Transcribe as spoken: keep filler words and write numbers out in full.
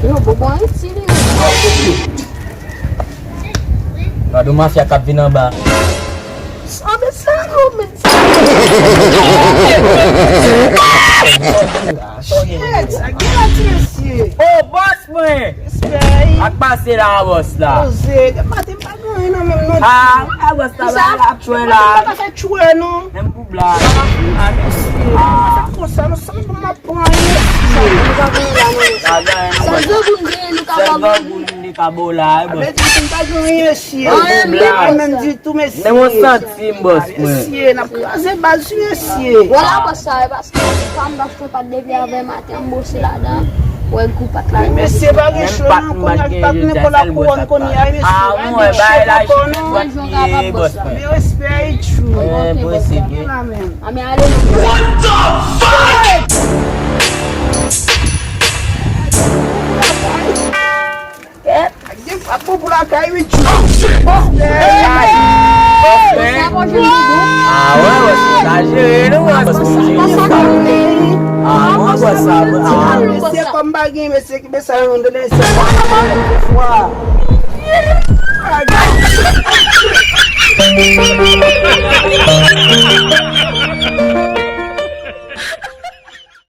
Yo, bon, bon, Ayiti, li. Gade yon mafya k ap vin anba. Sa, men sa, yo, men sa. Shit, sa gen la ti mesye. Oh, bòs mwen! Respè. Ak pase la, bòs la. Poze, de maten pa gen anyen nan menm non. Ah, ah, bòs la, la, la, tchwè la. Pa fè tchwè non. Menm pou blag. Ah, mesye, sa konsa, non, sa m ap pran, mesye. Sèl granmoun genyen, nou ka ba moun. Li ka bo la, wi, bòs. Sa vle di m pa gen anyen, mesye. Anyen, menm ditou, mesye. Men mwen santi m, bòs mwen. Mesye, n ap kraze baz, wi, mesye. Vwala, bòs, sa, e paske pa m, paske pa t depi avè maten, m bwose ladan. Wè, gou pat la. Mesye, pa gen cho, non, kounye a ki pa t nenpòt la kouwòn, kounye a, mesye. Ah, mwen, bay la, jis bòs mwen. Men respè, e tchou. Mwen posib, wi. Anmen, ale, non. What the fuck? Kèt. Gen pa bon pou lakay, wi, tchou. Ah, wè, wè, sa jere nou, wè, sa jere. Ah, wè, wè, sa, ah. Mesye, kòm pa gen, mesye, ki bezwen yon de mesye. Fwa.